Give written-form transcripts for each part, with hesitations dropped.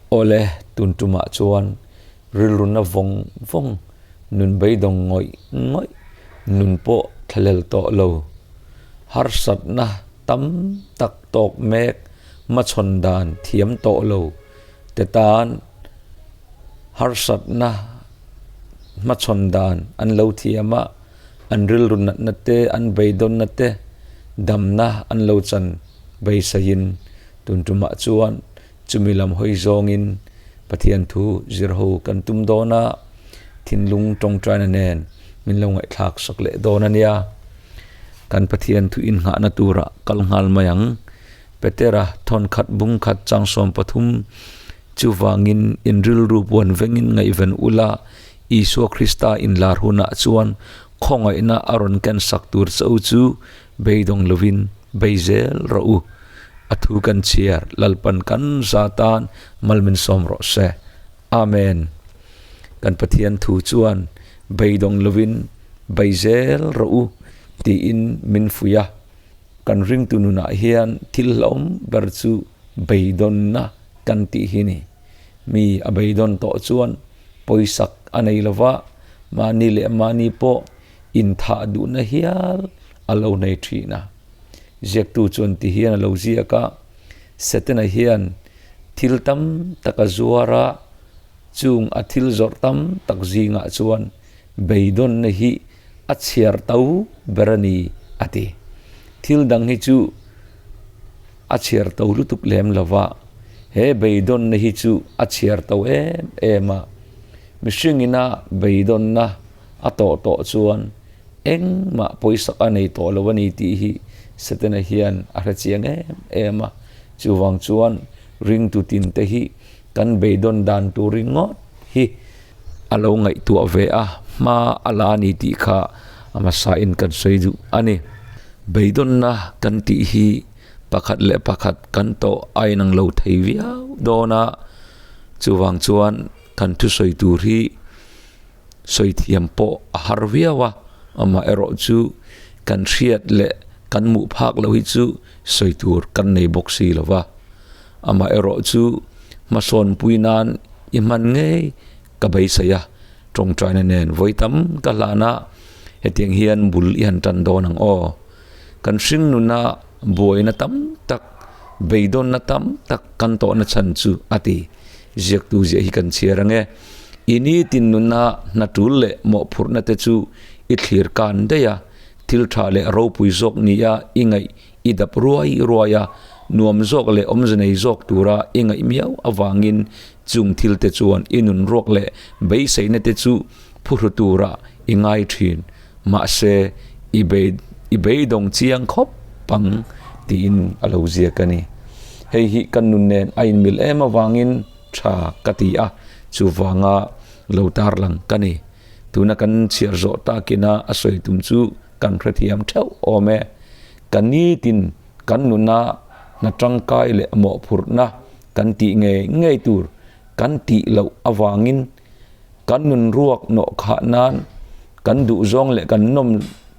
Awle, tun tumah chuan rilru na vawng vawng, nun beidawng ngawih ngawih, nun pawh thlahlel tawh lo, harsatna tam tak tawk mek hmachhawn dan thiam tawh lo te tan harsatna hmachhawn dan an lo thiam a, an rilru natna te, an beidawnna te damna an lo chan beiseiin tun tumah chuan Chumi lam hawi zawngin Pathian thu zir ho kan tum dawn a, thinlung tawngtaina nen min lo ngaihthlak sak leh dawn a nia. Kan Pathian thu innghahna turah kal nghal mai ang. Petera thawn khat bung khat chang 13, Chuvangin in rilru puan vengin ngaihven ula, Isua Krista inlar hunah chuan khawngaihna a rawn ken sak tur che u chu beidawng lovin bei zel rawh u. A thu kan chhiar Lalpan kan za tan mal min sawm rawh se. Amen. Kan Pathian thu chuan beidawng lovin bei zel rawh u tiin min fuih a. Kan ringtu nunah hian thil hlauhawm ber chu beidawnna kan tih hi ni. Mi a beidawn tawh chuan pawisak a nei lova, mahni leh mahni pawh inthah duhna hial a lo nei thin a. Ziaktu chuan ti hian a lo ziak a, Setana hian thil tam tak a zuar a, chung a thil zawrh tam tak zingah chuan beidawnna hi a chhiar to ber a ni, a ti. Thil dang hi chu a chhiar to lutuk lem lo va, he beidawnna hi chu a chhiar to em em a. Mihringina beidawnna a tawh tawh chuan Engmah pawisak a nei tawh lo a ni tih hi Setana hian a hre chiang em em a. Chuvang chuan ringtu tinte hi kan beidawn dan tur ringawt hi a lo ngaihtuah ve a, hma a la a ni tih kha a hmasain kan sawi duh a ni. Beidawnna kan tih hi pakhat leh pakhat kan tawh a inang lo thei viau dawn a, chuvang chuan kan thusawi tur hi Sawi thiam pawh a har viau a, amaherawh chu kan hriat leh kan hmuh phak loh hi chu sawi tur kan nei bawk si lo va. Amaherawh chu hmasawnpui nan i hman ngei ka beisei a, tawngtaina nen vawi tam ka hlan a, hetiang hian bul i han tan dawn ang aw. Kan hring nuna buaina tam tak, beidawnna tam tak kan tawhna chhan chu a ti. Ziaktu ziah hi kan chhiar ang e. I nitin nuna hna tul leh mawhphurhna te chu i thlir kan daih a, thil tha leh ropui zawk nia i ngaih i dap ruai ruai a, nuam zawk leh awmze nei zawk tura i ngaih miau avangin chung thil te chuan i nun ruak leh beiseina te chu phuhru tura i ngai thin. Mahse, i bei i beidawng chiang khawp ang tiin a lo ziak a ni. Hei hi kan nun nen a inmil em avangin tha ka ti a, chuvanga lo tarlang ka ni. Tuna kan chhiar zawh takina a sawi tum chu kan hrethiam theuh awm e. Ka nitin kan nuna hna tangkai leh mawhphurhna kan tih ngei ngei tur kan tih loh avangin kan nun ruak nawh khah nan kan duh zawng leh kan nawm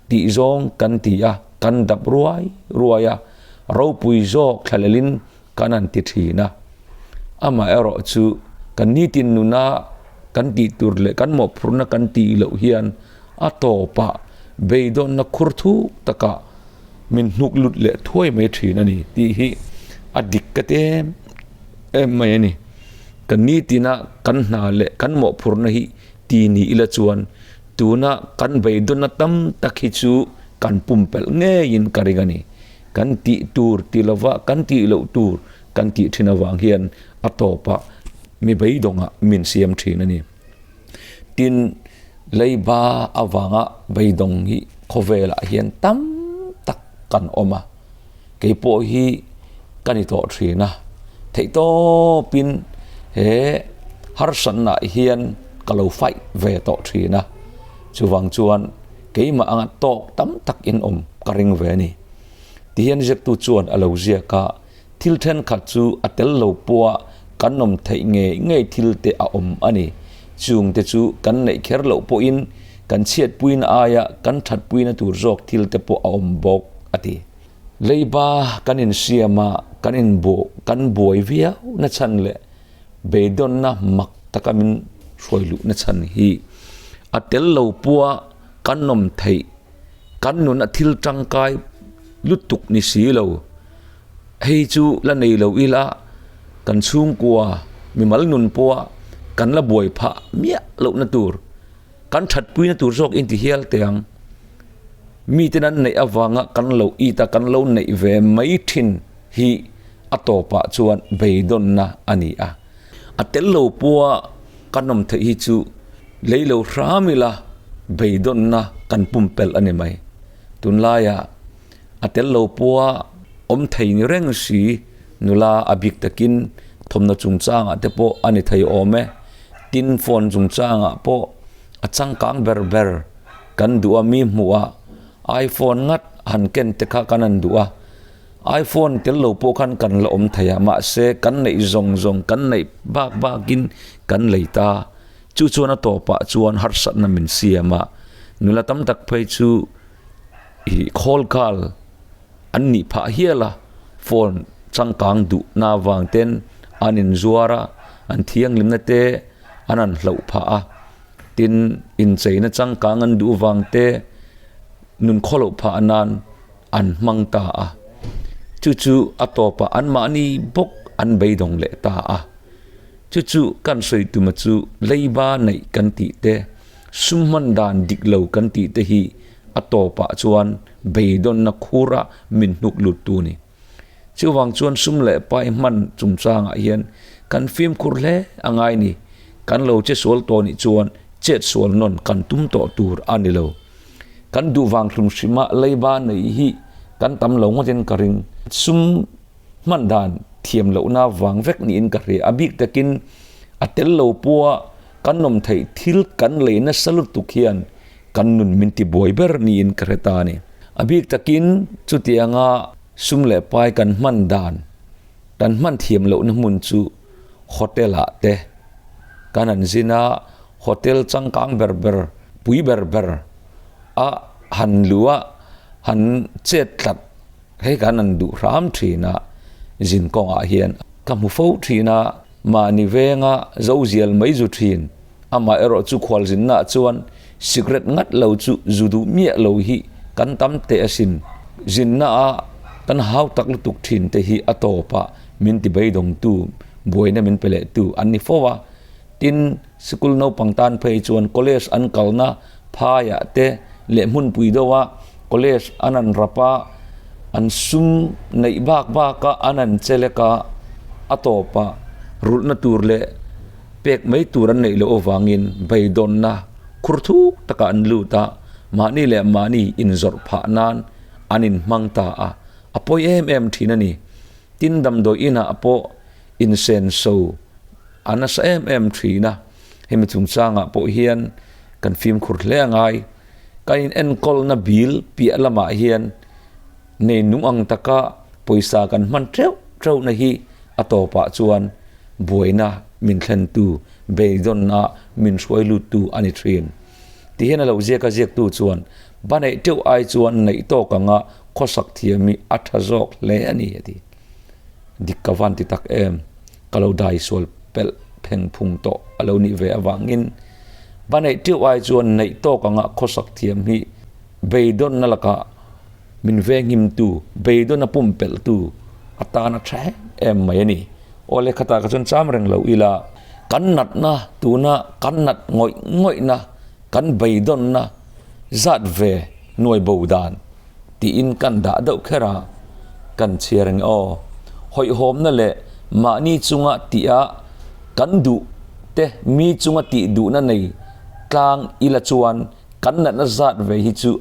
tih zawng kan ti a, kan dap ruai ruai a, ropui zawk thlalelin kan han ti thin a. Amaherawh chu kan nitin nuna kan tih tur leh kan mawhphurhna kan tih loh hian a tawpah beidawnna khur thuk takah min hnuk lut leh thuai mai thin a ni tih hi a dik ka ti em em mai a ni. Kan nitina kan hna leh kan mawhphurhna hi ti ni ila chuan tuna kan beidawnna tam tak hi chu kan pumpelh ngeiin ka ring a ni. Kan tih tur ti lova kan tih loh tur kan tih thin avang hian a tawpah mi beidawngah min siam thin a ni. Tin, leiba avanga beidawng hi khawvelah hian tam tak kan awm a, kei pawh hi ka ni tawh thin a, theihtawpin he harsatna hian ka lo fight ve tawh thin a, chuvang chuan keimah anga tawk tam tak in awm ka ring ve a ni. Tihian ziaktu chuan a lo ziak a, thil thenkhat chu a tel lo pawha kan awm theih ngei ngei thil te a awm a ni. Chung te chu kan neih kher loh pawhin kan chhiatpuina aia kan thatpuina tur zawk thil te pawh a awm bawk, a ti. Leiba kan insiam a, kan inbuh, kan buai viau na chhan leh. Beidawnna mak taka min hruai luhna chhan hi a tel lo pua kan awm theih, kan nun a thil tangkai lutuk ni si lo. Hei chu la nei lo ila kan chhungkua mimal nun pawha kan la buai phah miah lohna tur, kan thatpuina tur zawk inti hial teh ang. Miten an neih avanga kan lo it a, kan lo neih ve mai thin hi a tawpah chuan beidawnna a ni a. A tel lo pawha kan awm theih hi chu lei lo hram ila beidawnna kan pumpelh a ni mai. Tunlaiah a tel lo pawha awm thei ni reng si nula a bik takin thawmhnaw chungchangah te pawh a ni thei awm e. Tin, phone chungchangah pawh a changkang ber ber kan duh a, mi hmuh a iPhone ngat han ken te kha kan han duh a. iPhone tel lo pawh khan kan la awm thei a, mahse kan neih zawng zawng kan neih bak bakin kan lei ta. Chu chuan a tawpah chuan harsatna min siam a, nula tam tak phei chu ih khawl khal an nih phah hial a, phone changkang duhna avang ten an inzuar a, an thianghlimna te an han hloh phah a, tin incheina changkang an duh vang te nun khawloh phah nan. an hmang ta a, chu chu a tawpah anmahni bawk an beidawng leh ta a. Chu chu kan sawi tuma chu leiba neih kan tih te, sum hman dan dik lo kan tih te hi a tawpah chuan beidawnna khura min hnuk lut tu ni. Chuvang chuan sum leh pai hman chungchangah hian kan fimkhur hle a ngai ni. Kan lo che sual tawh nih chuan chet sual nawn kan tum tawh tur a ni lo. Kan duh vang hlum hrima leiba neih hi kan tam lo ngawtin ka ring. Sum hman dan thiam lohna vang vek niin ka hria. A bik takin a tel lo pawha kan awm theih thil kan lei nasa lutuk hian kan nun min ti buai ber niin ka hre ta a ni. A bik takin chutianga sum leh pai kan hman dan, kan hman thiam lohna hmun chu hotel ah te kan han zin a, hotel changkang ber ber, pui ber ber a han luh a, han chet tlat hei kan han duh hram thin a, zin kawngah hian ka hmu fo thin a, mahni venga zozial mai zu thin, amaherawh chu khualzinnaah chuan sikret ngat lo chu zu duh miah lo hi kan tam teh asin, zinna a kan hau tak lutuk thin te hi a tawpah min ti beidawngtu, buaina min pe lehtu an ni fo a. Tin, sikul naupang tan phei chuan college an kalna phaiah te leh hmunpui deuha college an han rap a, an sum neih bak baka an han che lek a, a tawpah rulhna tur leh pek mai tur an neih loh avangin beidawnna khur thuk takah an lut a, mahni leh mahni inzawrh phah nan an inhmang ta a, a pawi em em thin a ni. Tin, damdawi inah pawh insenso a nasa em em thin a, hemi chungchangah pawh hian kan fimkhur hle a ngai. Kan in enkawlna bil piah lamah hian nei nung ang taka pawisa kan hman teuh teuhna hi a tawpah chuan buaina min thlentu, beidawnna min hruai luttu a ni thin. Tihian a lo ziak a ziaktu chuan ba neih teuh ai chuan neih tawk anga khawsak thiam hi a tha zawk hle a ni a ti. Dik ka van ti tak em? Ka lo dai sual pelh pheng phung tawh a lo nih ve avangin va neih teuh ai chuan neih tawk anga khawsak thiam hi beidawnna lakah min venghimtu, beidawn a pumpelhtu atan a tha em em mai a ni. Aw le khatah kha chuan cham reng lo ila, kan natna tuna kan nat ngawih ngawihna, kan beidawnna zat ve nuai bo dan tiin kan dah deuh kher a, kan chhiar ang aw. Hawihhawmna leh mahni chunga tih a kan duh te mi chunga tih duhna nei tlang ila chuan kan natna zat ve hi chu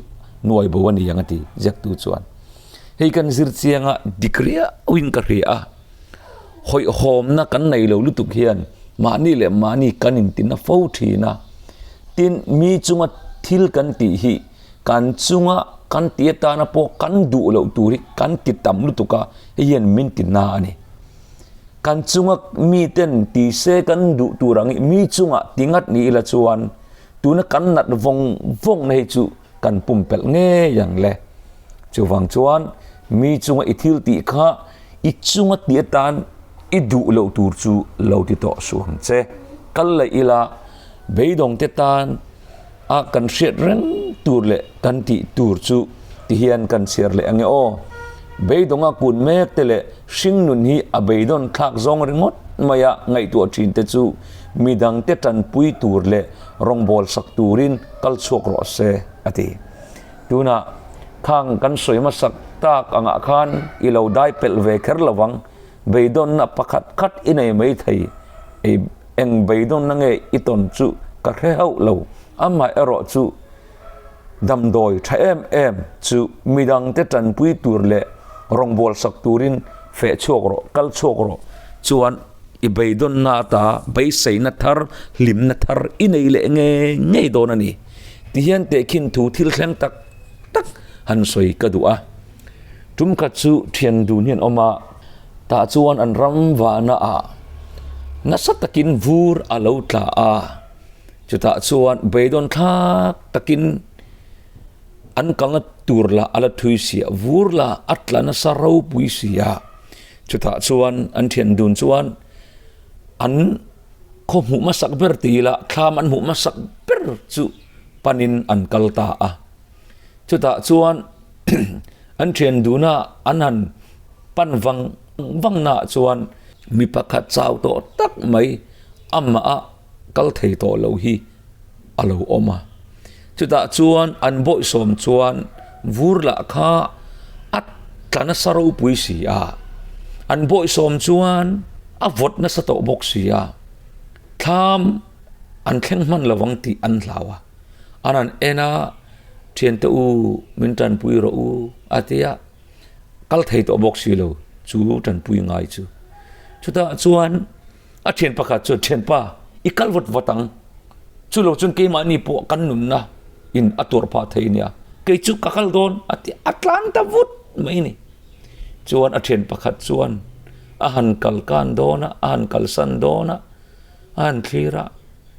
nuai bo a ni ang a ti ziaktu chuan. Hei kan zir chianga dik riauin ka hria a, hawihhawmna kan nei lo lutuk hian mahni leh mahni kan intina fo thin a, tin mi chunga thil kan tih hi Kan chunga kan ti atana pawh kan duh loh tur hi kan ti tam lutuk a, hei hian min ti na a ni. Kan chunga miten ti se kan duh tur ang hi mi chungah ti ngat ni ila chuan tuna kan nat vawng vawng na hi chu kan pumpelh ngei ang le. Chuvang chuan mi chunga i thil tih kha i chunga ti atan I duh loh tur chu lo ti tawh suh ang che. Kal leh ila, beidawngte tan a kan hriat reng tur leh kan tih tur chu ti hian kan chhiar leh ange aw. Beidawnga kun mek te leh hringnun hi a beidawn thlak zawng ringawt maia ngaihtuah thin te chu midangte tanpui tur leh rawngbâwl sak turin kal chhuak rawh se, a ti. Tunah khang kan sawi hmasak tak angah khan i lo dai pelh ve kher lo vang, beidawnna pakhat khat i nei mai thei, ei eng beidawnna nge i tawn chu ka hre hauh lo, amah erawh chu damdawi tha em em chu midangte tanpui tur leh rawngbâwl sak turin feh chhuak rawh, kal chhuak rawh chuan i beidawnna ata beiseina thar, hlimna thar i nei leh ngei ngei dawn a ni. Tihian tehkhin thu thil thleng tak tak han sawi ka duh a. Tum khat chu thian dun hi an awm a, tah chuan an ram vahna ah nasa takin vur a lo tla a, chutah chuan beidawn thlak takin an kalna tur lah a la thui si a, vur lah a tla nasa ropui si a, chutah chuan an thian dun chuan an Khaw hmuh hmasak ber ti ila thlam an hmuh hmasak ber chu panin an kal ta a. Chutah chuan an thian duna an han pan vang vang naah chuan mi pakhat chau tawh tak mai amah a kal thei tawh lo hi a lo awm a. Chutah chuan an bawihsawm chuan vur lah kha a tla nasa ropui si a, an bawihsawm chuan a vawt nasa tawh bawk si a, thlam an thleng hman lo ang tih an hlau a, an han en a, Thiante u min tanpui rawh u a ti a, kal thei tawh bawk si lo chu tanpui ngai chu. Chutah chuan. A thian pakhat chuan, Thianpa, i kal vat vat ang. Chu lo chuan keimahni pawh kan nunna in a tuar phah thei nia. Kei chu ka kal dawn, a ti a tlan ta vut mai ni. Chuan a thian pakhat chuan a han kal kan dawn a, a han kalsan dawn a, a han thlir a,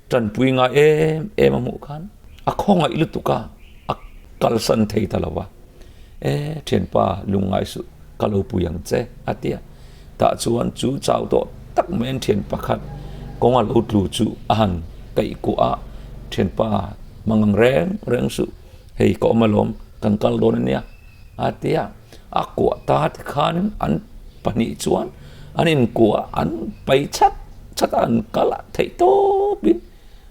tanpui ngai em em a hmuh khan a khawngaih lutuk a, a kalsan thei ta lo va. E, thianpa, lungngai suh, ka lo pui ang che, a ti a. Tah chuan chu chau tawh tak mai an thian pakhat kawnga lo tlu chu a han kaih kuah a, Thianpa, mangang reng reng suh, hei ka awm alawm, kan kal dawn ania, a ti a. A kuah ta tikhanin an pahnih chuan an inkuah an pai chat chat a, an kal a theih tawpin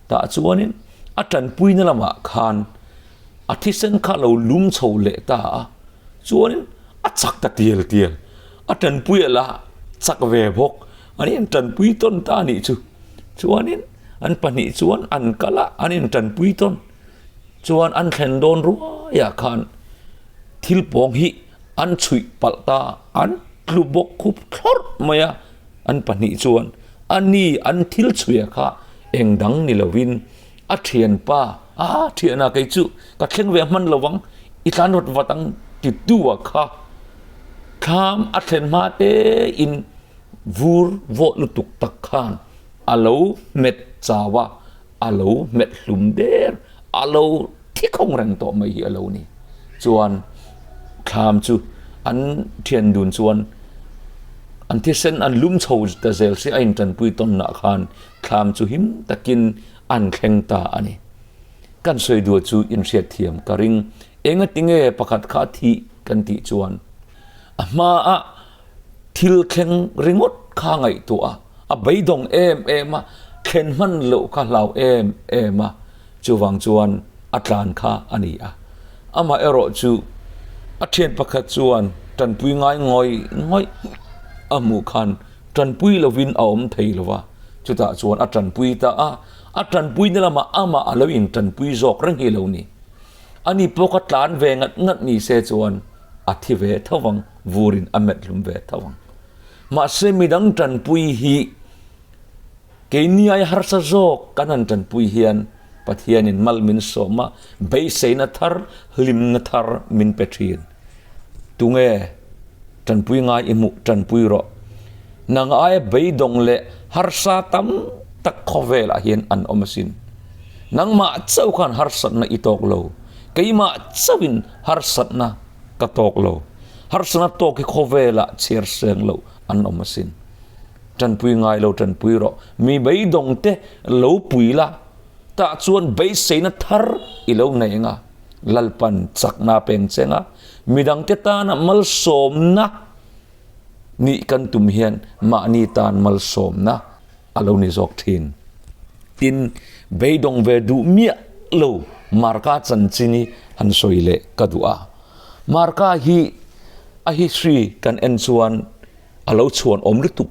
tah chuanin a tanpuina lamah khan a thisen kha lo lum chho leh ta a, chuanin a chak ta tial tial, a tanpui a la chak ve bawk, an intanpui tawn ta a nih chu, chuanin an pahnih chuan an kal a, an intanpui tawn chuan an thlen dawn ruaiah khan thil pawng hi an chhuih palh ta, an tlu bawk khup thlawrh mai a, an pahnih chuan a ni an thil chhuih kha eng dang ni lovin A thianpa, A thiana kei chu ka thleng ve hman lo vang, i tlan rawt vat ang ti tu a kha. Thlam a thlen hma te in vur vawh lutuk tak khan a lo hmet chau a, a lo hmet hlum der, a lo thi khawng reng tawh mai hi a lo ni. Chuan thlam chu an thian dun chuan an thisen an lum chho ta zel si a intanpui tawnna khan thlam chu him takin an thleng ta a ni. Kan sawi duah chu inhriat thiam ka ring. Engatinge pakhat kha thih kan tih chuan a hmaah thil thleng ringawt kha ngaihtuah a, a beidawng em em a, thlen hman loh kha hlau em em a, chuvang chuan a tlan kha a ni a. Amaherawh chu a thian pakhat chuan tanpui ngai ngawih ngawih a hmuh khan Tanpui lovin a awm thei lo va, chutah chuan a tanpui ta a, a tanpuina lamah amah a lo intanpui zawk reng hi lo ni. Ani pawh ka tlan ve ngat ngat ni se chuan a thi ve tho vang, vurin a met hlum ve tho vang. Mahse midang tanpui hi keini aia harsa zawk kan han tanpui hian Pathianin mal min sawm a, beiseina thar, hlimna thar min pe thin. Tunge tanpui ngai i hmuh tanpui rawh. Nang aia beidawng leh harsa tam tak khawvelah hian an awm asin. Nangmah chauh khan harsatna i tawk lo. Keimah chauhin harsatna ka tawk lo. Harsatna tawk hi khawvelah chhiar seng loh an awm asin. Tanpui ngai lo tanpui rawh. Mi beidawng te lo pui la, tah chuan beiseina thar i lo nei ang a, Lalpan chakna a peng cheng a, midangte tana malsawmna nih kan tum hian mahni tan malsawmna a lo ni zawk thin. Tin, beidawng ve duh miah lo Marka chanchin hi han sawi leh ka duh a. Marka hi a history kan en chuan a lo chhuan awm lutuk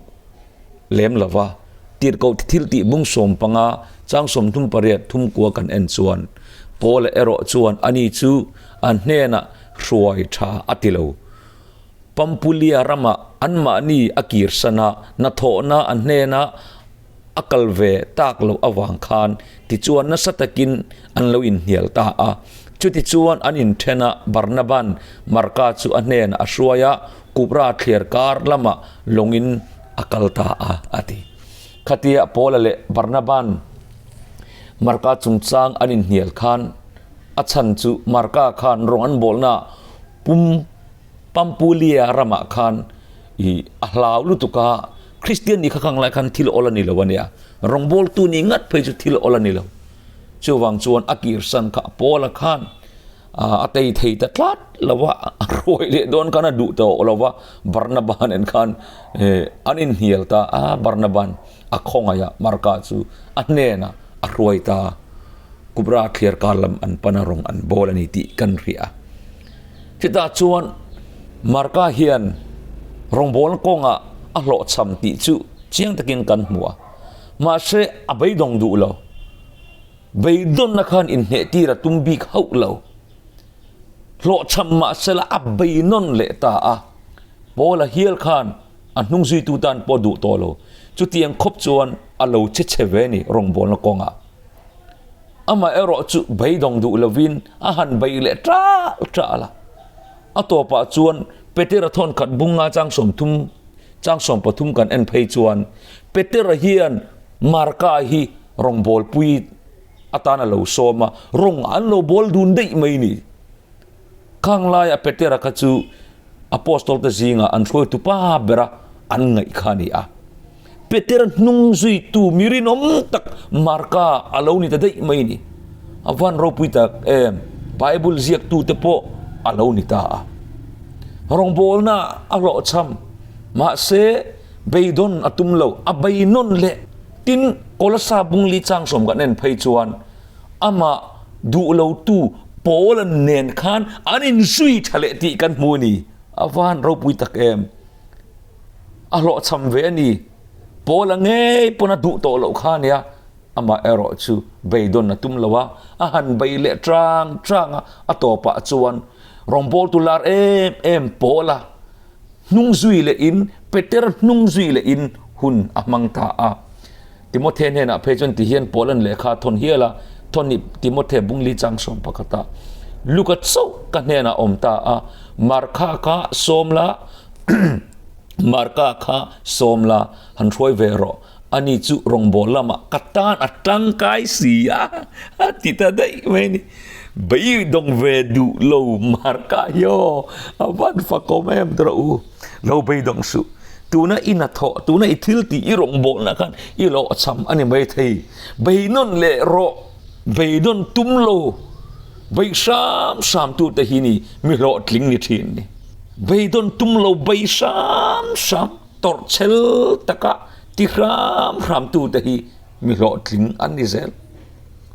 lem lo va, tirhkoh thil tih bung 15 chang 38 thumkua kan en chuan Paula erawh chuan ani chu a hnenah hruai tha a ti lo. Pampulia ramah anmahni a kirsan a, hnathawhna a hnena a kal ve tak loh avang khan tichuan nasa takin an lo inhnial ta a. Chutichuan an inthen a, Barnaban Marka chu a hnenah a hruai a, Kupra thliar kar lamah lawngin a kal ta a, a ti. Khatia Paula leh Barnaban Marka chungchang an inhnial khan a chhan chu Marka khan rawng an bawlnaah pum Pampulia ramah khan i a hlau lutuk a, Kristian nih kha khang lai khan thil awl a ni lo a nia, rawngbawltu nih ngat phei chu thil awl a ni lo. Chuvang chuan a kirsan kha Paula khan a tei thei ta tlat lo va, a hruai leh dawn khan a duh tawh lo va, Barnaba nen khan an inhnial ta a, Barnaban a khawngaih a, Marka chu a hnenah a hruai ta, Kubra thliar kar lam an pan a rawng an bawl a ni tih kan hria a. Chutah chuan Marka hian rawngbawlna kawngah a hlawhchham tih chu chiang takin kan hmu a, mahse a beidawng duh lo. Beidawnna khan inhnehtir a tum bik hauh lo. Hlawhchham mahsela a beinawn leh ta a, Paula hial khan a hnung zuitu tan pawh duh tawh lo. Chutiang khawp chuan a lo che chhe ve ni rawngbawlna kawngah. Amah erawh chu beidawng duh lovin a han bei leh ṭah ṭah a. A tawpah chuan Petera thawn khat bunga chang 30 chang 13 kan en phei chuan Petera hian Marka hi rawngbawlpui atan a lo sawm a, rawng an lo bawl dun daih mai ni. Khang laia Petera kha chu Apostol te zingah an hruaitu pa bera an ngaih kha a ni a. Petera hnung zuitu mi rinawm tak Marka a lo ni ta daih mai ni. A van ropui tak em, Bible ziaktu te pawh a lo ni ta a. Rawngbawlna a hlawhchham, mahse beidawn a tum lo, a beinawn leh. Tin, Kolasa bungli chang sawm kan en phei chuan amah duh lotu Paula nen khan an inzui tha leh tih kan hmu a ni. A van ropui tak em. A hlawhchham ve a ni. Paula ngei pawn a duh tawh loh kha a nia. Amah erawh chu beidawn a tum lo a, a han bei leh chang chang a, a tawpah chuan rawngbawltu lar em em Paula hnung zui lehin Peter hnung zui lehin hun a hmang ta a. Timothe hnenah phei chuan tihian Paula'n lehkha a thawn hial a, thawn nih Timothe bungli chang 11 ah, Luka chauh ka hnenah a awm ta a, Markha kha sawm la, Marka kha sawm la, han hruai ve rawh, ani chu rawngbâwl lamah ka tan a tangkai si a, a ti ta daih mai a ni. Beidawng ve duh lo Marka hi aw, a van fakawm em tawh u. Lo beidawng suh. Tuna i hnathawh, tuna i thil tih i rawngbawlna khan i hlawhchham a ni mai thei. Beinawn leh rawh, beidawn tum lo, bei hram hram tute hi ni mi hlawhtling ni thin ni. Beidawn tum lo, bei hram hram, tawrhchhel taka ti hram hram tute hi mi hlawhtling an ni zel.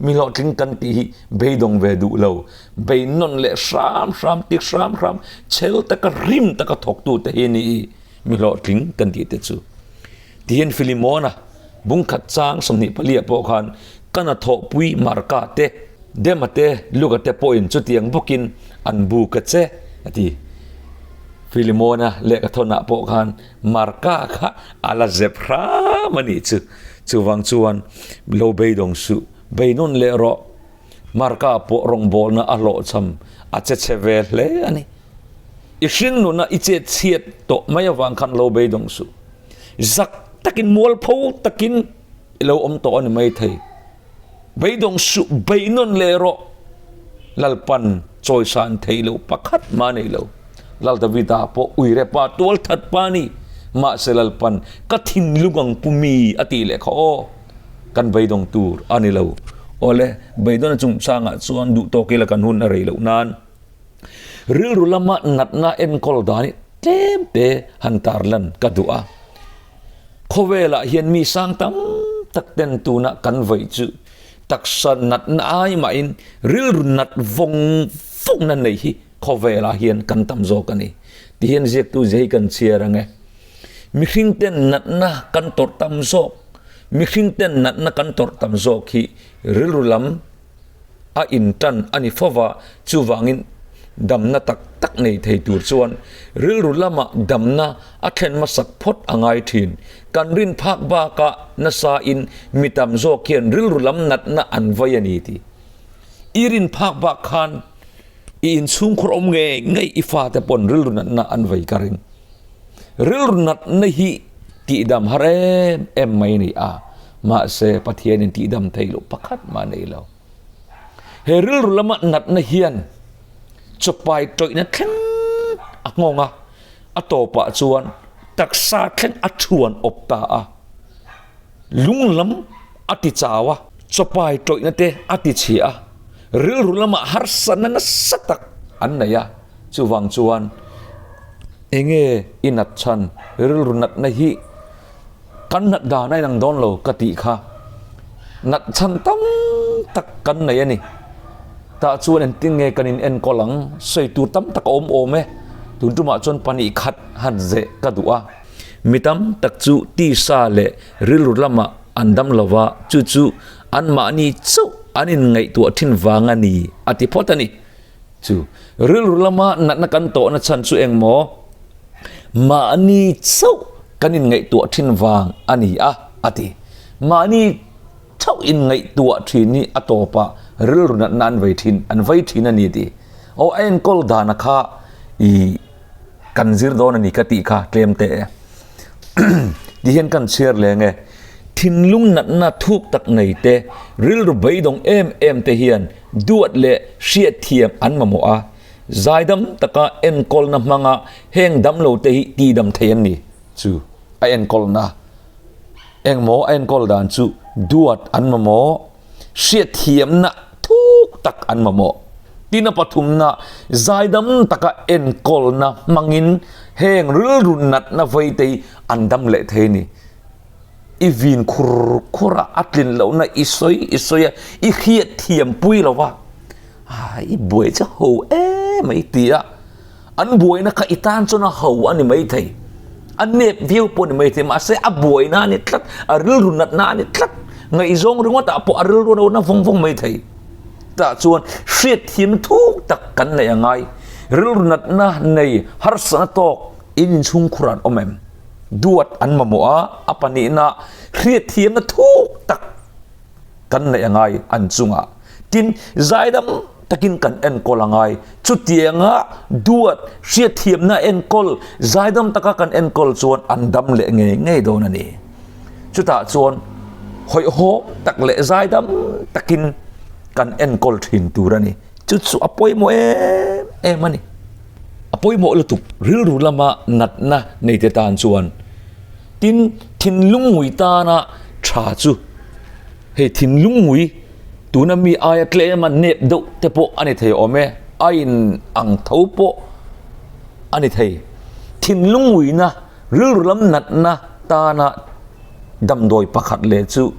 Mi hlawhtling kan tih hi beidawng ve duh lo, beinawn leh hram hram, ti hram hram, chhel taka rim taka thawktute hi ni i mi hlawhtling kan tih te chu. Tihian Filimona bungkhat chang 24 ah pawh khan ka hnathawhpui Marka te, Dema te, Luka te pawhin chutiang bawkin an bu ka che a ti. Filimona lehkhathawnah pawh khan Marka kha a la zep hram a nih chu. Chuvang chuan lo beidawng suh, beinawn leh rawh. Marka pawh rawngbawlna a hlawhchham a che chhe ve hle a ni. I hring nuna i chet chhiat tawh mai avang khan lo beidawng suh. Zak takin mualpho takin i lo awm tawh a ni maithei. Beidawng suh, beinawn leh rawh. Lalpan chawisan thei lo pakhat mah nei lo. Lal Davida pawh uire pa tualthat pa a ni. Mahse Lalpan ka thinlung ang pu mi a tih leh kha aw, kan beidawng tur a ni lo. Awle, beidawn a chungchangah chuan duh tawk ila kan hun a rei loh nan rilru lama natna enkawl dan hi tlem te han tarlan ka duh a. Khawvelah hian mi sang tam tak ten tuna kan vaih chu taksa natna ai mahin rilru nat vawng vawngna nei hi Khawvelah hian kan tam zawk a ni. Tihian ziaktu zia hi kan chhiar ang e. Mihring ten natna kan tawrh tam zawk, mihring ten natna kan tawrh tam zawk hi rilru lam a intan a ni fo va, chuvangin damna tak tak nei thei tur chuan rilru lama damna a thlen hmasak phawt a ngai thin. Kan rin phak bakah nasa in mi tam zawk hian rilru lam natna an vei a ni tih i rin phak bak khan I inchhungkhur awm ngei ngei i fate pawn rilru natna an vei ka ring. Rilru natna hi tihdam har em em mai a ni a, mahse Pathianin tihdam thei loh pakhat mah a nei lo. He rilru lama natna hian chawpai tawihna thleng a nghawng a, a tawpah chuan taksa thleng a thuan awp ta a, lung lam a ti chau a, chawpai tawihna te a ti chhia a, rilru lamah harsatna nasa tak an nei a, chuvang chuan enge i nat chhan rilru natna hi kan nat dan a inang dawn lo ka tih kha nat chhan tam tak kan nei a ni. Tah chuan engtin nge kan in enkawl ang sawi tur tam tak a awm awm e, tun tumah chuan pahnih khat han zeh ka duh a. Mi tam tak chu tisa leh rilru lamah an dam lo va, chu chu anmahni chauh an inngaihtuah thin vang a ni, a ti phawt a ni. Chu rilru lama natna kan tawhna chhan chu engmaw? Mahni chauh kan inngaihtuah thin vang a ni a, a ti. Mahni chauh inngaihtuah thin hi a tawpah rilru natna an vei thin, an vei thin a ni, a ti. Aw, a enkawl dana kha i. Kan zir dawn a ni ka tih kha tlem teh e. Ti hian kan chhiar leng e. Thinlung natna thuk tak nei te, rilru beidawng em em te hian duat leh hriatthiam an mamawh a. Zaidam taka enkawlna hmanga heng damlo te hi tidam thei an ni. Chu a enkawlna engmaw a enkawl dan chu duat an mamawh. Hriatthiamna thuk tak an mamawh. Tin a pathumna, zaidam taka enkawlna hmangin heng rilru natna vaite hi an dam leh thei a ni. I vin khur khur a, a tlin lohna i sawi i sawi a, i hriatthiam pui lo va, i buai che ho em mai ti a. An buaina kha i tan chuan a ho a ni maithei, a nep viau pawh a ni maithei, mahse a buaina a ni tlat, a rilru natna a ni tlat, ngaihzawng ringawtah pawh a rilru a lo na vawng vawng maithei. Tah chuan hriatthiamna thuk tak kan neih a ngai. Rilru natna nei harsatna tawk in inchhungkhur an awm em? Duat an mamawh a, a pahnihna hriatthiamna thuk tak kan neih a ngai an chungah. Tin, zaidam takin kan enkawl a ngai. Chutianga duat, hriatthiamna enkawl, zaidam taka kan enkawl chuan an dam leh ngei ngei dawn a ni. Chutah chuan hawihhawm tak leh zaidam takin kan enkawl thin tur a ni. Chu chu a pawimawh em em a ni. A pawimawh lutuk rilru lama natna neite tan chuan. Tin, thinlung ngui tana tha chu hei thinlung ngui tuna mi aia tlema nep deuh te pawh a ni thei awm e, a in ang tho pawh a ni thei. Thinlung nguina rilru lam natna tana damdawi pakhat leh chu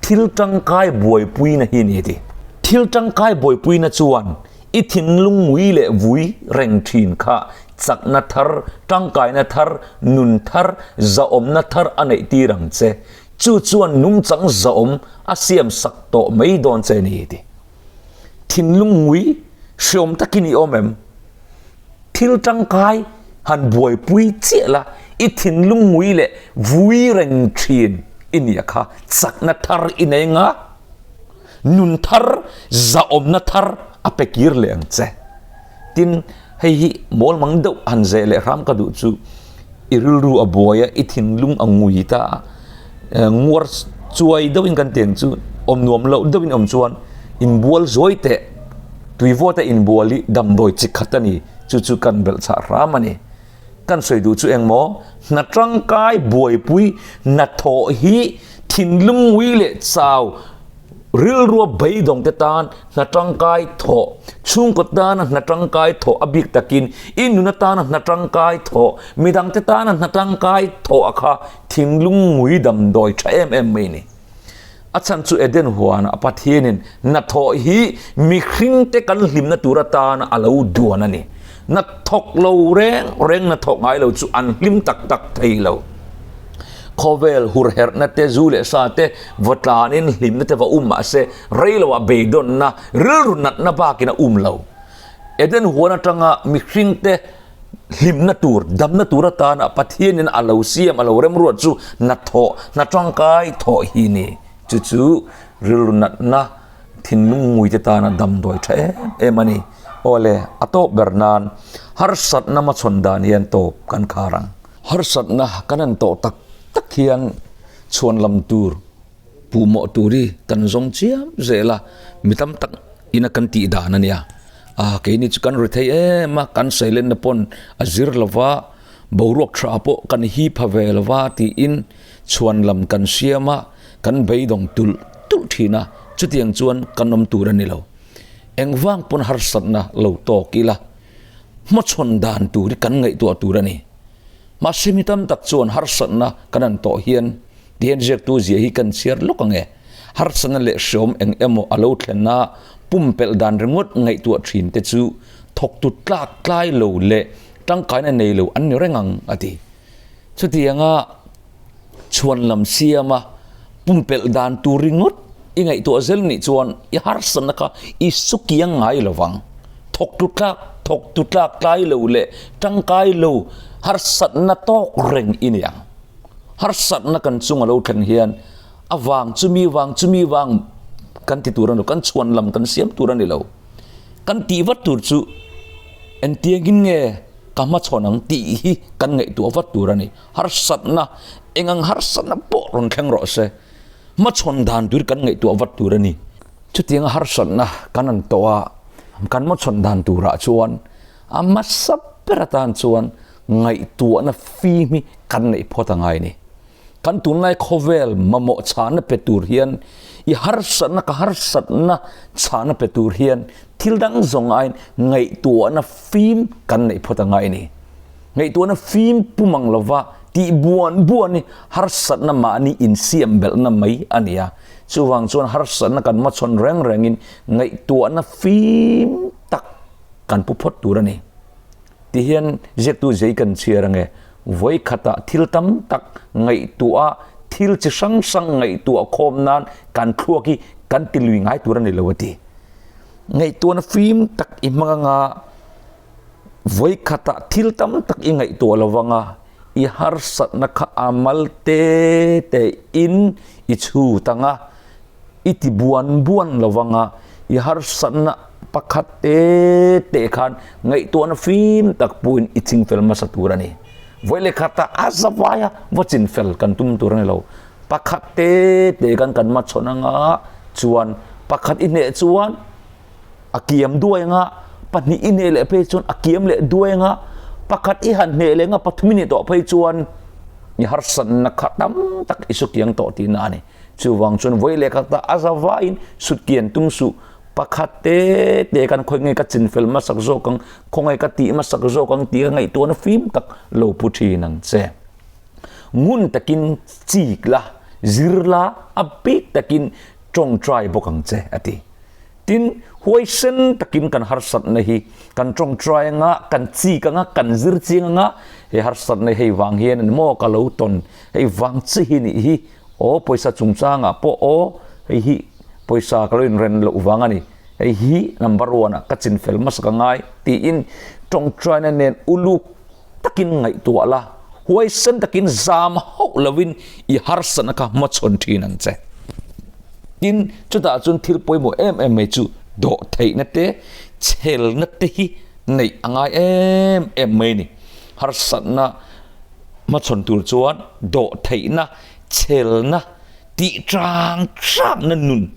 thil tangkai buaipuina hi a ni a ti. Thil tangkai buaipuina chuan I thinlung ngui leh vui reng thin kha chakna thar, tangkaina thar, nun thar, zahawmna thar a neih tir ang che. Chu chuan nungchang zahawm a siam sak tawh mai dawn che ni ti. Thinlung ngui hreawm takin i awm em? Thil tangkai han buaipui chiah la, i thinlung ngui leh vui reng thin i nia kha chakna thar i nei nga. Nun thar, zahawmna thar a pe kir leh ang che. Tin, hei hi mawlmang deuh han zeh leh hram ka duh chu, i rilru a buai a, i thinlung a ngui ta a, nguar chuai deuhin kan ti ang chu, awm nuam loh deuhin awm chuan inbual zuai teh, tuivawta inbual hi damdawi chi khat a ni, chu chu kan belhchhah hram a ni. Kan sawi duh chu eng maw? Hna tangkai buaipui hnathawh hi thinlung ngui leh chau rilrua beidawng te tan hna tangkai thawh, chhungkaw tana hna tangkai thawh a bik takin i nun atana hna tangkai thawh, midang te tana hna tangkai thawh a kha thinlung ngui damdawi tha em em mai a ni. A chhan chu Eden huanah Pathianin hnathawh hi mihringte kan hlimna tur atana a lo duan a ni. Hnathawk lo reng reng hnathawk ngai lo chu an hlim tak tak thei lo. Khawvel hurherhna te, zu leh sa te va tlanin hlimna te va um mah se rei loah beidawnna, rilru natna bakin a um lo. Eden huan atanga mihringte hlimna tur, damna tur atana Pathianin a lo siam, a lo remruat chu hnathawh, hna tangkai thawh hi ni. Chu chu rilru natna, thinlung nguite tana damdawi tha em em a ni. Awle, a tawp ber nan harsatna hmachhawn dan hian tawp kan khar ang. Harsatna kan han tawh tak tak hian chhuanlam tur Puhmawh tur hi kan zawng chiam zel a, mi tam tak ina kan tih dan a nia. A keini chu kan ri thei em a, kan sailenna pawn a zir lo va, boruak tha pawh kan hi pha ve lo va tiin chhuan lam kan siam a, kan beidawng tulh tulh thin a, chutiang chuan kan awm tur a ni lo. Engvang pawn harsatna lo tawk ila, hmachhawn dan tur hi kan ngaihtuah tur a ni. Mahse mi tam tak chuan harsatna kan han tawh hian Tihian ziaktu zia hi kan chhiar lawk ang e. Harsatna leh hreawm eng emaw a lo thlen a, pumpelh dan ringawt ngaihtuah thin te chu thawktu tlak tlai lo leh tangkaina nei lo an ni reng ang, a ti. Chutianga chhuan lam siama pumpelh dan tur ringawt i ngaihtuah zel nih chuan i harsatna kha i sukiang ngai lo vang. Thawktu tlak, thawktu tlak tlai lo leh tangkai lo harsatna tawk reng i ni ang. Harsatna kan chung a lo thlen hian a vang chumi vang chumi vang kan ti tur a ni lo, kan chhuan lam kan siam tur a ni lo. Kan tih vat tur chu engtiangin nge ka hmachhawn ang tih hi kan ngaihtuah vat tur a ni. Harsatna eng ang harsatna pawh rawn thleng rawh se, hmachhawn dan tur hi kan ngaihtuah vat tur a ni. Chutianga harsatna kan an tawh a, kan hmachhawn dan turah chuan a hmasa ber atan chuan ngaihtuahna fim hi kan neih phawt a ngai a ni. Kan tunlai khawvel mamawh chhahna pe tur hian i harsatna ka harsatna chhahna pe tur hian thil dang zawng aiin ngaihtuahna fim kan neih phawt a ngai a ni. Ngaihtuahna fim pum ang lova tih buan buan hi harsatna mahni insiam belhna mai a ni a. Chuvang chuan harsatna kan hmachhawn reng rengin ngaihtuahna fim tak kan pu phawt tur a ni. Ti hian ziaktu zei kan chhiar ange, vawi khatah thil tam tak ngaihtuah a, thil chi hrang hrang ngaihtuah khawm nan kan thluak hi kan ti lui ngai tur a ni lo a ti. Ngaihtuahna fim tak i hmang anga vawi khatah thil tam tak i ngaihtuah lo vanga i harsatna kha a mal te te in i chhut anga, I ti buan buan lo vang a, i harsatna pakhat te te khan ngaihtuahna fim tak puhin i ching fel hmasa tur a ni. Vawi leh khat ah a za vai a, va chin fel kan tum tur a ni lo. Pakhat te te khan kan hmachhawn anga chuan pakhat i hneh chuan a kiam duai anga, pahnih i hneh leh phei chuan a kiam leh duai anga, pakhat i han hneh leh anga pathum i hneh tawh phei chuan i harsatna kha tam tak i sukiang tawh tihna a ni. Chuvang chuan vawi leh khat a za vaiin sut kian tum suh. Pakhat te te kan khawi nge ka chinfel hmasak zawk ang, khawngaih ka tih hmasak zawk ang tih ka ngaihtuahna fim tak lo pu thin ang che. Ngun takin chik la, zir la, a bik takin tawngtai bawk ang che, a ti. Tin, huaisen takin kan harsatna hi kan tawngtai anga, kan chik anga, kan zir chiang anga, he harsatna hei vang hian an maw ka lo tawn, hei vang chi hi nih hi, aw pawisa chungchangah pawh aw hei hi pawisa ka lo inren loh vang a ni, hei hi number one ah ka chinfel hmasa ka ngai tiin tawngtaina nen uluk takin ngaihtuah la, huaisen takin zam hauh lovin i harsatna kha hmachhawn thin ang che. Tin, chutah chuan thil pawimawh em em mai chu dawhtheihna te, chhelna te hi neih a ngai em em mai a ni. Harsatna hmachhawn tur chuan dawhtheihna, chhelna, tih chang changna nun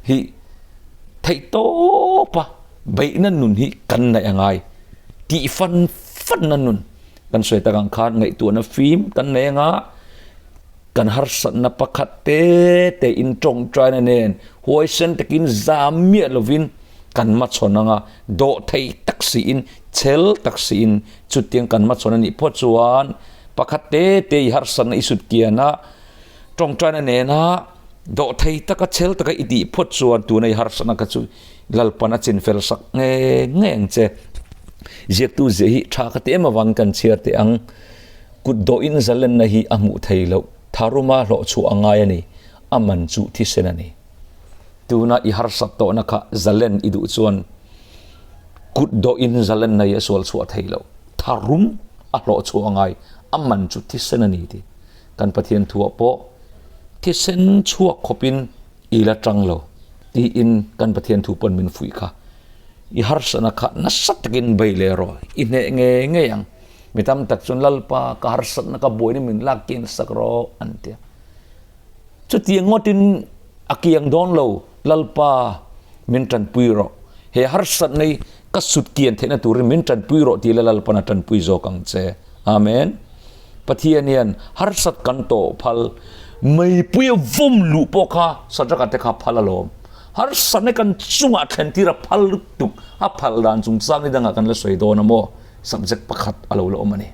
hi theih tawpa beihna nun hi kan neih a ngai. Tih fan fanna nun. Kan sawi tak ang khan ngaihtuahna fim kan nei anga kan harsatna pakhat te te in tawngtaina nen huaisen takin zam miah lovin kan hmachhawn anga dawh thei tak siin chel tak siin chutiang kan hmachhawn a nih phawt chuan pakhat te te i harsatna i sut kian a tawngtaina nena dawh thei taka chel taka i tih phawt chuan tuna i harsatna kha chu Lalpan a chinfel sak nge nge ang che. Ziaktu ziah hi tha ka ti em avangin kan chhiar teh ang. Kut dawhin zalenna hi a hmuh thei loh. Tharuma hlawh chhuah a ngai a ni. A man chu thisen a ni. Tuna i harsat tawhna kha zalen i duh chuan kut dawhin zalenna hi a sual chhuah thei loh. Tharum a hlawh chhuah a ngai. A man chu thisen a ni tih kan Pathian thuah pawh thisen chhuak khawpin I la tang lo tiin kan Pathian thu pawn min fuih kha. I harsatna kha nasa takin bei leh rawh, i hneh ngei ngei ang. Mi tam tak chuan Lalpa ka harsatna ka buaina min lak kian sak rawh an ti a. Chutiang ngawtin a kiang dawn lo, Lalpa min tanpui rawh, he harsatna hi ka sut kian theihna turin min tanpui rawh tih la Lalpan a tanpui zawk ang che. Amen. Pathian hian harsat kan tawh phal, meipui a vawm luh pawh kha Sadraka te kha phal alawm. Harsatna kan chungah thlen tir a phal lutuk, a phal dan chungchang ni dangah kan la sawi dawn a maw? Subject pakhat a lo la awm a ni.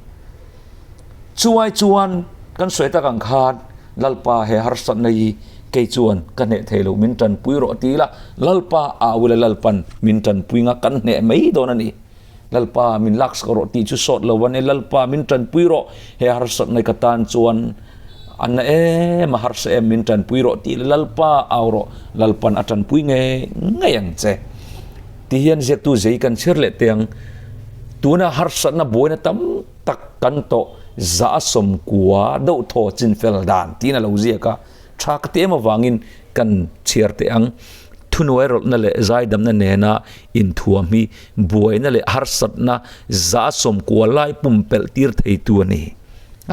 Chuai chuan kan sawi tak ang khan Lalpa he harsatna hi kei chuan ka hneh thei lo, min tanpui rawh ti ila Lalpa au ila Lalpan min tanpui nga kan hneh mai dawn a ni. Lalpa min laksak rawh tih chu sawt lo a ni. Lalpa min tanpui rawh, he harsatna ka tan chuan a na em a harsa em min tanpui rawh tih leh Lalpa au rawh, Lalpan a tanpui ngei ngei ang che. Ti hian ziaktu zei kan chhiar leh teh ang. Tuna harsatna buaina tam tak kan tawh za a sawmkua deuh thaw chinfel dan tiin a lo ziak a. Tha ka ti em avangin kan chhiar teh ang. Thunuai rawlhna leh zaidamna nena inthuam hi buaina leh harsatna 90 lai pumpelh tir theitu a ni.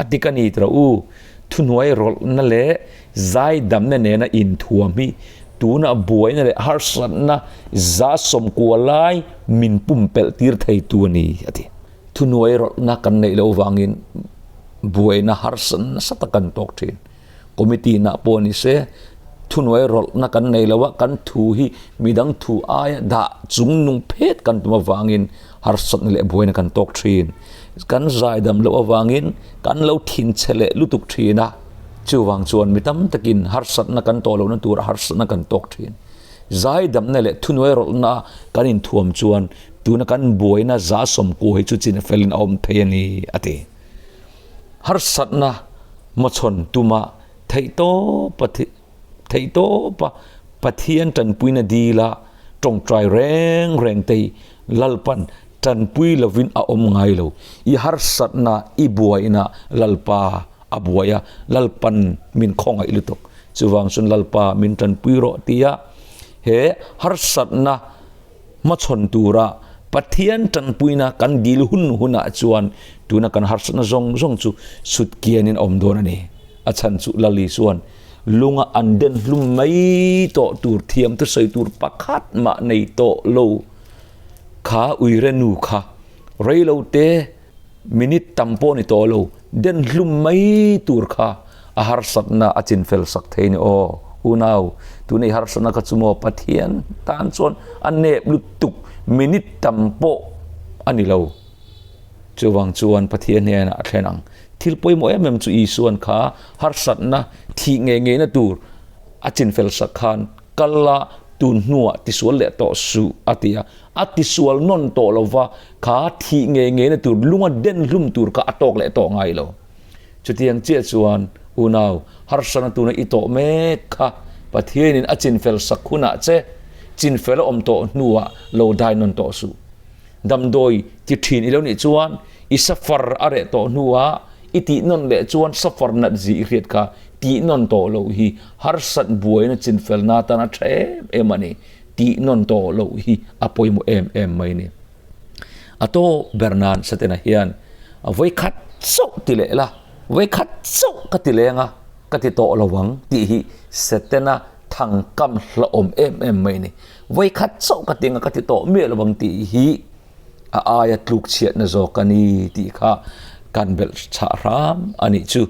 A dik a ni tawh u, thunuai rawlhna leh zaidamna nena inthuam hi tuna buaina leh harsatna 90 lai min pumpelh tir theitu a ni, a ti. Thunuai rawlhna kan neih loh vangin buaina harsatna nasa tak kan tawk thin. Committee nah pawh ni se, thuhnuai rawlhna kan nei lo a, kan thu hi midang thu aia dah chung nung phet kan tum avangin harsatna leh buaina kan tawk thin. Kan zaidam loh avangin kan lo thinchhe leh lutuk thin a, chuvang chuan mi tam takin harsatna kan tawh lohna turah harsatna kan tawk thin. Zaidamna leh thuhnuai rawlhna kan inthuam chuan tuna kan buaina 90 hi chu chin felin a awm thei a ni, a ti. Harsatna hmachhawn tuma theihtawpa theihtawpa Pathian tanpuina dila tawngtai reng reng te hi Lalpan tanpui lovin a awm ngai lo. I harsatna i buaina Lalpa a buai a, Lalpan min khawngaih lutuk. Chuvang chuan Lalpa min tanpui rawh tia he harsatna Hmachhawn tura Pathian tanpuina kan dil hun hunah chuan tuna kan harsatna zawng zawng chu sut kianin a awm dawn a ni. A chhan chu Lali chuan lunga an den hlum mai tawh tur thiam thusawi tur pakhat mah nei tawh lo kha uire nu kha reilo te Minute tam pawh ni tawh lo, den hlum mai tur kha a harsatna a chinfel sak thei ni aw. Unau, tuna i harsatna kha chu maw Pathian tan chuan a nep lutuk, minute tam pawh a ni lo. Chuvang chuan Pathian hnenah a thlen ang. Thil pawimawh em em chu Isuan kha harsatna thih ngei ngeina tur a chinfel sak khan kal a tun hnuah tisual leh tawh suh a ti a. A tisual nawn tawh lo va, kha thih ngei ngeina tur lunga den hlum tur kha a tawk leh tawh ngai lo. Chutiang chiah chuan unau, harsatna tuna i tawh mek kha Pathianin a chinfel sak hunah che chinfel a awm tawh hnuah lo dai nawn tawh suh. Damdawi ti thin i lo nih chuan i safar a reh tawh hnuah i tih nawn leh chuan safar nat zi i hriat kha tih nawn tawh loh hi harsat buaina chinfelna atan a tha em em a ni. Tih nawn tawh loh hi a pawimawh em em mai ni. A tawp ber nan Satena hian a vawikhat chauh ti leh la, vawikhat chauh ka ti leng a, ka ti tawh lo ang tih hi Satena thangkam hlauhawm em em mai ni. Vawikhat chauh ka ti ang a, ka ti tawh miah lo ang tih hi a aia tluk chhiatna zawk a ni tih kha. Kan belh chhah hram a nih chu.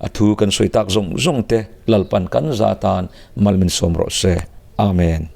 A thu kan sawi tak zawng zawng te Lalpan kan za tan mal min sawm rawh se. Amen.